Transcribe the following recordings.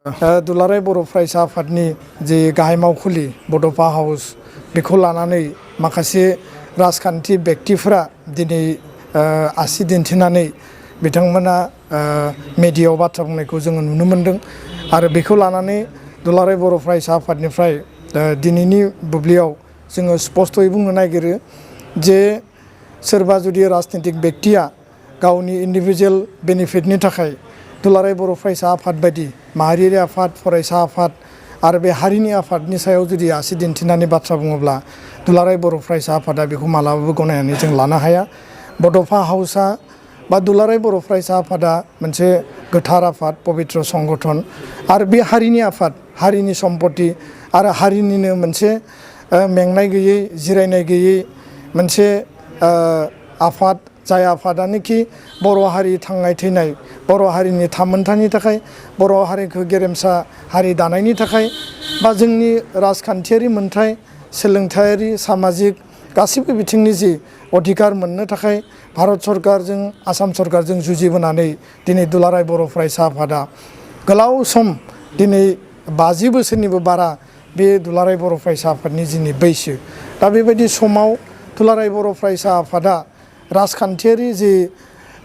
दुलाराय बर' फरायसा आफादनि जे गाहाय मावखुलि बड'फा हाउस बेखौ लानानै माखासे राजखान्थि बेक्तिफोरा दिनै आसि दिन्थिनानै बिथांमोना मेडियायाव बाथ्रा बुंनायखौ जोङो नुनो मोन्दों आरो बेखौ लानानै दुलाराय बर' फरायसा आफादनिफ्राय दिनैनि बुब्लियाव जोङो स्पष्टयै बुंनो नागिरो जे सोरबा जुदि राजनितिक बेक्तिया गावनि इन्डिभिजुवेल बेनिफिटनि थाखाय दुलाराय बर' फरायसा आफाद बायदि माहारियारि आफाद फरायसा आफाद आरो बे हारिनि आफादनि सायाव जुदि आसि दिन्थिनानै बाथ्रा बुङोब्ला दुलाराय बर' फरायसा आफादा बेखौ मालाबाबो गनायनानै जों लानो हाया। बड'फा हाउसआ बा दुलाराय बर' फरायसा आफादा मोनसे गोथार आफाद पबित्र संगठन आरो बे हारिनि आफाद हारिनि सम्पति आरो हारिनिनो मोनसे मेंनाय गैयै जिरायनाय गैयै मोनसे आफाद जाय आफादानोखि बर' हारि थांनाय थैनाय बर' हारिनि थामोन्थानि थाखाय बर' हारिखौ गेरेमसा हारि दानायनि थाखाय बा जोंनि राजखान्थियारि मोन्थाय सोलोंथायारि सामाजिक गासिबो बिथिंनि जि अधिकार मोननो थाखाय भारत सरकारजों आसाम सरकारजों जुजिबोनानै दिनै दुलाराय बर' फरायसा आफादा गोलाव सम दिनै 50 बोसोरनिबो बारा बे दुलाराय बर' फरायसा आफादनि जोंनि बैसो दा बेबायदि समाव दुलाराय बर' फरायसा आफादा राजखान्थियारि जि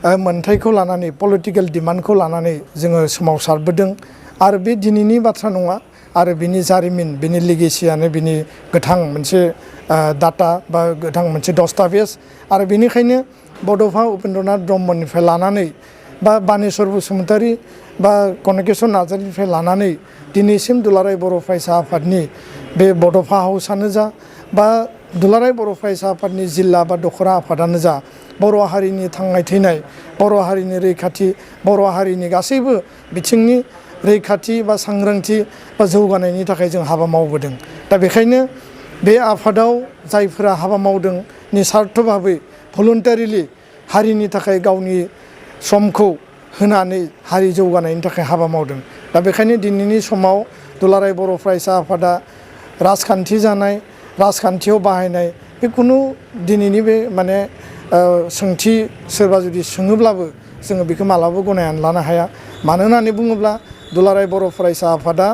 मोन्थायखौ लानानै पलिटिकेल डिमान्डखौ लानानै जोङो सोमावसारबोदों आरो बे दिनैनि बाथ्रा नङा आरो बिनि जारिमिन बिनि लिगेसियानो बिनि गोथां मोनसे डाटा बा गोथां मोनसे दस्तावेज आरो बेनिखायनो बड'फा उपेन्द्रनाथ ब्रह्मनिफ्राय लानानै बा बानेश्वर बसुमतारी बा कनकेश्वर नार्जारीनिफ्राय लानानै दिनैसिम दुलाराय बर' फरायसा आफादनि बे बड'फा हाउसआनो जा बा दुलाराय बर' फरायसा आफादनि जिल्ला बा दखरा आफादानो जा बर' हारिनि थांनाय थैनाय बर' हारिनि रैखाथि बर' हारिनि गासैबो बिथिंनि रैखाथि बा सांग्रांथि बा जौगानायनि थाखाय जों हाबा मावबोदों। दा बेखायनो बे आफादाव जायफोरा हाबा मावदों निस्वार्थ भाबै भलुन्टारिलि हारिनि थाखाय गावनि समखौ होनानै हारि जौगानायनि थाखाय हाबा मावदों। दा बेखायनो दिनैनि समाव दुलाराय बर' फरायसा आफादा राजखान्थि जानाय राजखान्थियाव बाहायनाय बे खुनु दिनैनि बे माने सोंथि सोरबा जुदि सोङोब्लाबो जोङो बेखौ मालाबाबो गनायनानै लानो हाया। मानो होननानै बुङोब्ला दुलाराय बर' फरायसा आफादा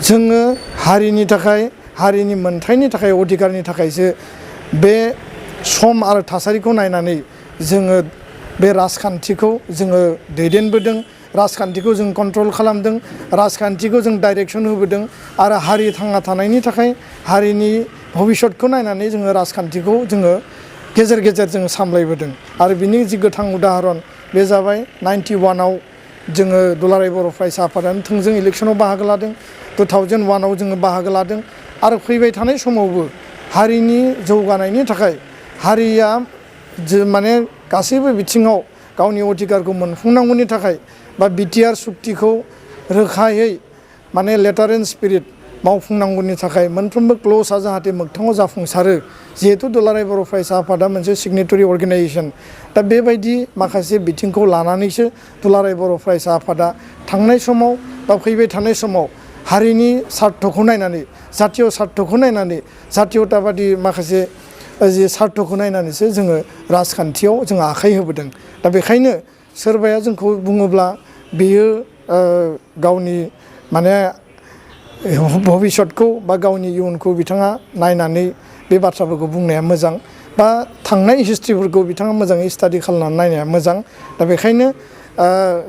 जोङो हारिनि थाखाय हारिनि मोन्थायनि थाखाय अधिकारनि थाखायसो बे सम आरो थासारिखौ नायनानै जोङो बे राजखान्थिखौ जोङो दैदेनबोदों राजखान्थिखौ जों कन्ट्रल खालामदों राजखान्थिखौ जों डाइरेक्सन होबोदों आरो हारि थांना थानायनि थाखाय हारिनि भबिष्यतखौ नायनानै जोङो राजखान्थिखौ जोङो गेजेर गेजेर जोङो सामलायबोदों आरो बिनि जि गोथां उदाहरन बे जाबाय 91आव जोङो दुलाराय बर' फरायसा आफादानो थोंजों इलेक्सनाव बाहागो लादों 2001आव जोङो बाहागो लादों आरो फैबाय थानाय समावबो हारिनि जौगानायनि थाखाय हारिया माने गासैबो बिथिङाव गावनि अधिकारखौ मोनफुंनांगौनि थाखाय बा बिटिआर सुक्तिखौ रोखायै माने लेटार एन्ड स्पिरिट मावफुंनांगौनि थाखाय मोनफ्रोमबो क्लजआ जाहाथे मोगथाङाव जाफुंसारो जिहेतु दुलाराय बर' फरायसा आफादा मोनसे सिगनेटरि अर्गेनाइजेसन दा बेबायदि माखासे बिथिंखौ लानानैसो दुलाराय बर' फरायसा आफादा थांनाय समाव बा फैबाय थानाय समाव हारिनि सार्थखौ नायनानै जातीय सार्थखौ नायनानै जातीयताबादि माखासे जि सार्थखौ नायनानैसो जोङो राजखान्थियाव जोङो आखाइ होबोदों। दा बेखायनो सोरबाया जोंखौ बुङोब्ला बेयो गावनि माने भबिष्यतखौ बा गावनि इयुनखौ बिथाङा नायनानै बे बाथ्राफोरखौ बुंनाया मोजां बा थांनाय हिस्ट्रिफोरखौ बिथाङा मोजाङै स्टाडि खालामनानै नायनाया मोजां। दा बेखायनो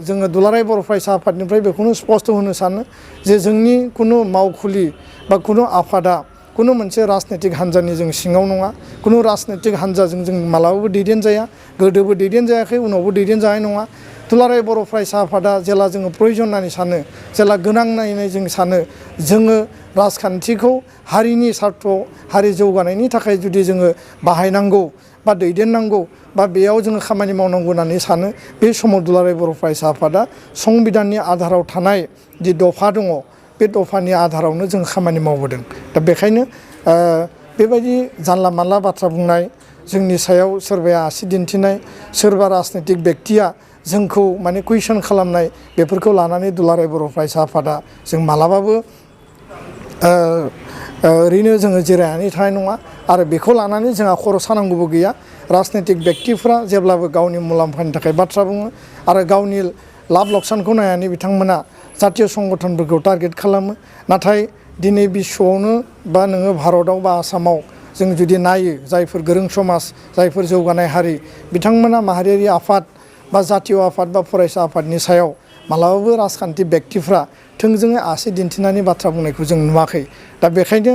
जोङो दुलाराय बर' फरायसा आफादनिफ्राय बेखौनो स्पष्ट होनो सानो जे जोंनि खुनु मावखुलि बा खुनु आफादा खुनु मोनसे राजनितिक हान्जानि जों सिङाव नङा खुनु राजनितिक हान्जाजों जों मालाबाबो दैदेनजाया गोदोबो दैदेनजायाखै उनावबो दैदेनजानाय नङा। दुलाराय बर' फरायसा आफादा जेला जोङो प्रयजन होननानै सानो जेला गोनां नायनानै जों सानो जोङो राजखान्थिखौ हारिनि सार्थ हारि जौगानायनि थाखाय जुदि जोङो बाहायनांगौ बा दैदेननांगौ बा बेयाव जोङो खामानि मावनांगौ होननानै सानो बे समाव दुलाराय बर' फरायसा आफादा संबिधाननि आधाराव थानाय जि दफा दङ बे दफानि आधारावनो जों खामानि मावबोदों। दा बेखायनो बेबायदि जानला मानला बाथ्रा बुंनाय जोंनि सायाव सोरबाया आसि दिन्थिनाय सोरबा राजनितिक बेक्तिया जोंखौ माने कुइसन खालामनाय बेफोरखौ लानानै दुलाराय बर' फरायसा आफादा जों मालाबाबो ओरैनो जोङो जिरायनानै थानाय नङा आरो बेखौ लानानै जोंहा खर' सानांगौबो गैया। राजनितिक बेक्तिफ्रा जेब्लाबो गावनि मुलाम्फानि थाखाय बाथ्रा बुङो आरो गावनि लाब लक्सानखौ नायनानै बिथांमोना जातीय संगठनफोरखौ टारगेट खालामो नाथाय दिनै बिश्वआवनो बा नोङो भारतआव बा आसामाव जों जुदि नायो जायफोर गोरों समाज जायफोर जौगानाय हारि बिथांमोना माहारियारि आफाद बा जातीय आफाद बा फरायसा आफादनि सायाव मालाबाबो राजखान्थि बेक्तिफ्रा थोंजोङै आसि दिन्थिनानै बाथ्रा बुंनायखौ जों नुवाखै। दा बेखायनो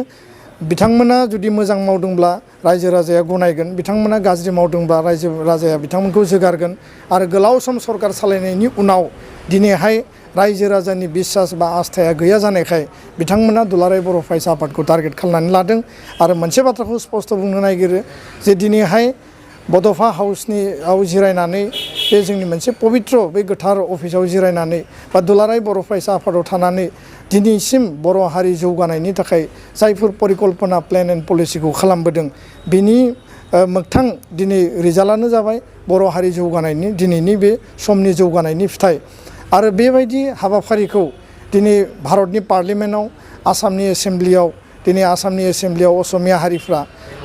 बिथांमोना जुदि मोजां मावदोंब्ला रायजो राजाया गनायगोन, बिथांमोना गाज्रि मावदोंब्ला रायजो राजाया बिथांमोनखौ जोगारगोन आरो गोलाव सम सरकार सालायनायनि उनाव दिनैहाय रायजो राजानि बिसास बा आस्थाया गैया जानायखाय बिथांमोना दुलाराय बर' फरायसा आफादखौ टारगेट खालामनानै लादों। आरो मोनसे बाथ्राखौ स्पष्ट बुंनो नागिरो जे दिनैहाय बड'फा हाउसआव जिरायनानै बे जोंनि मोनसे पबित्र बे गोथार अफिसाव जिरायनानै बा दुलाराय बर' फरायसा आफादाव थानानै दिनैसिम बर' हारि जौगानायनि थाखाय जायफोर परिकल्पना प्लेन एन्ड पलिसिखौ खालामबोदों बिनि मोगथां दिनै रिजाल्टआनो जाबाय बर' हारि जौगानायनि दिनैनि बे समनि जौगानायनि फिथाइ। आरो बेबायदि हाबाफारिखौ दिनै भारतनि पार्लियामेन्टआव आसामनि एसेम्ब्लियाव दिनै आसामनि एसेम्ब्लियाव असमिया हारिफ्रा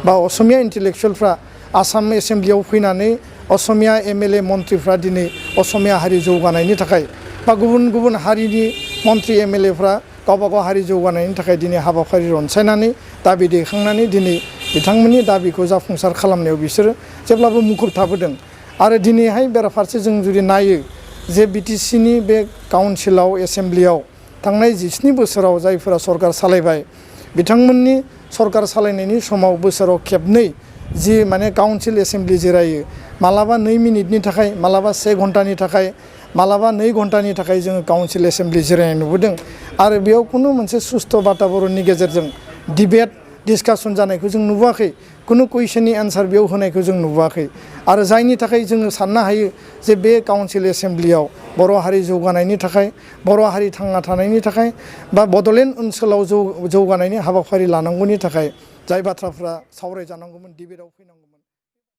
बा असमिया इन्टेलेक्सुवेलफ्रा आसाम एसेम्ब्लियाव फैनानै असमिया एमएलए मन्थ्रिफ्रा दिनै असमिया हारि जौगानायनि थाखाय बा गुबुन गुबुन हारिनि मन्थ्रि एमएलएफ्रा गावबागाव हारि जौगानायनि थाखाय दिनै हाबाफारि रनसायनानै दाबि दैखांनानै दिनै बिथांमोननि दाबिखौ जाफुंसार खालामनायाव बिसोरो जेब्लाबो मुखुब थाबोदों। आरो दिनैहाय बेराफारसे जों जुदि नायो जे बिटिसिनि बे काउन्सिलाव एसेम्ब्लियाव थांनाय 17 बोसोराव जायफोरा सरकार सालायबाय बिथांमोननि सरकार सालायनायनि समाव बोसोराव खेबनै जि माने काउन्सिल एसेम्ब्लि जिरायो मालाबा 2 मिनिटनि थाखाय मालाबा 1 घन्टानि थाखाय मालाबा 2 घन्टानि थाखाय जोङो काउन्सिल एसेम्ब्लि जिरायनाय नुबोदों। आरो बेयाव खुनु मोनसे सुस्थ' बाताबरणनि गेजेरजों डिबेट डिसकासन जानायखौ जों नुबोआखै, खुनु कुइसननि एन्सार बेयाव होनायखौ जों नुबोआखै। आरो जायनि थाखाय जोङो साननो हायो जे बे काउन्सिल एसेम्ब्लियाव बर' हारि जौगानायनि थाखाय बर' हारि थांना थानायनि थाखाय बा बड'लेण्ड ओनसोलाव जौगानायनि हाबाफारि लानांगौनि थाखाय जाय बाथ्राफ्रा सावरायजानांगौमोन डिबेटआव फैनांगौमोन